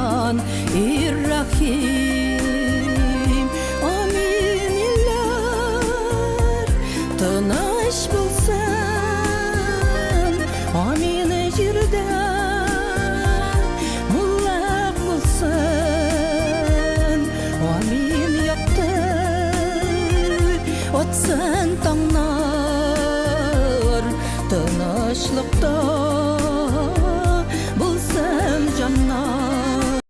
Рахман Иррахим. Амин, илләр тыныч булсын, амин, җирдә муллык булсын, амин, якты атсын таңнар тынычлыкта.